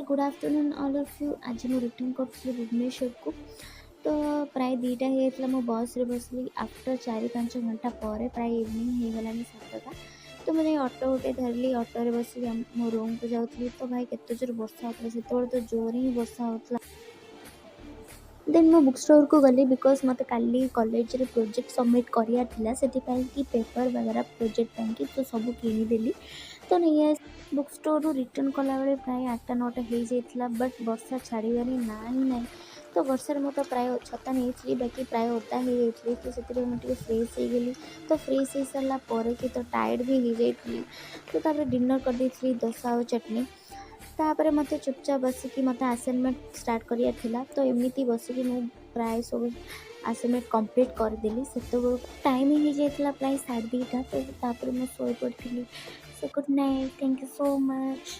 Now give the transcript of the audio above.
All, good afternoon all of you. ଆଜି ମୁଁ return କରୁଥିଲି ଭୁବନେଶ୍ୱରକୁ, ତ ପ୍ରାୟ 2ଟା ହେଇଯାଇଥିଲା। ମୁଁ ବସ୍ରେ ବସିଲି ଆଫ୍ଟର 4-5 ଘଣ୍ଟା ପରେ। ପ୍ରାୟ ଇଭିନିଂ ହେଇଗଲାଣି 7ଟା। ତ ମୁଁ ଯାଇ ଅଟୋ ଗୋଟେ ଧରିଲି। ଅଟୋରେ ବସିକି ମୋ ରୁମ୍କୁ ଯାଉଥିଲି। ତ ଭାଇ, କେତେ ଜୋର ବର୍ଷା ହେଉଥିଲା ସେତେବେଳେ, ତ ଜୋରେ ହିଁ ବର୍ଷା ହେଉଥିଲା। ଦେନ୍ ମୁଁ ବୁକ୍ ଷ୍ଟୋରକୁ ଗଲି, because ମୋତେ କାଲି କଲେଜରେ ପ୍ରୋଜେକ୍ଟ ସବମିଟ୍ କରିବାର ଥିଲା। ସେଥିପାଇଁ କି ପେପର୍ ବଗେରା ପ୍ରୋଜେକ୍ଟ ପାଇଁକି ତ ସବୁ କିଣିଦେଲି, ତ ନେଇ ବୁକ୍ ଷ୍ଟୋରରୁ ରିଟର୍ନ କଲାବେଳେ ପ୍ରାୟ 8ଟା 9ଟା ହେଇଯାଇଥିଲା। ବଟ୍ ବର୍ଷା ଛାଡ଼ିବାରେ ନାଁ ହିଁ ନାହିଁ। ତ ବର୍ଷାରେ ମୁଁ ତ ପ୍ରାୟ ଛତା ନେଇଥିଲି, ବାକି ପ୍ରାୟ ଓଦା ହେଇଯାଇଥିଲି। ତ ସେଥିପାଇଁ ମୁଁ ଟିକେ ଫ୍ରେଶ୍ ହେଇଗଲି। ତ ଫ୍ରେଶ୍ ହେଇସାରିଲା ପରେ କି ତ ଟାୟାର୍ଡ଼ ବି ହେଇଯାଇଥିଲି। ତ ତାପରେ ଡିନର୍ କରିଦେଇଥିଲି ଦୋସା ଆଉ ଚଟନି। ତାପରେ ମୋତେ ଚୁପଚାପ ବସିକି ମୋତେ ଆସାଇନମେଣ୍ଟ ଷ୍ଟାର୍ଟ କରିବାର ଥିଲା। ତ ଏମିତି ବସିକି ମୁଁ ପ୍ରାୟ ସବୁ ଆସାଇନମେଣ୍ଟ କମ୍ପ୍ଲିଟ୍ କରିଦେଲି। ସେତେବେଳକୁ ଟାଇମ୍ ହେଇଯାଇଥିଲା ପ୍ରାୟ 2:30। ତ ତାପରେ ମୁଁ ଶୋଇପଡ଼ିଥିଲି। So good night, thank you so much.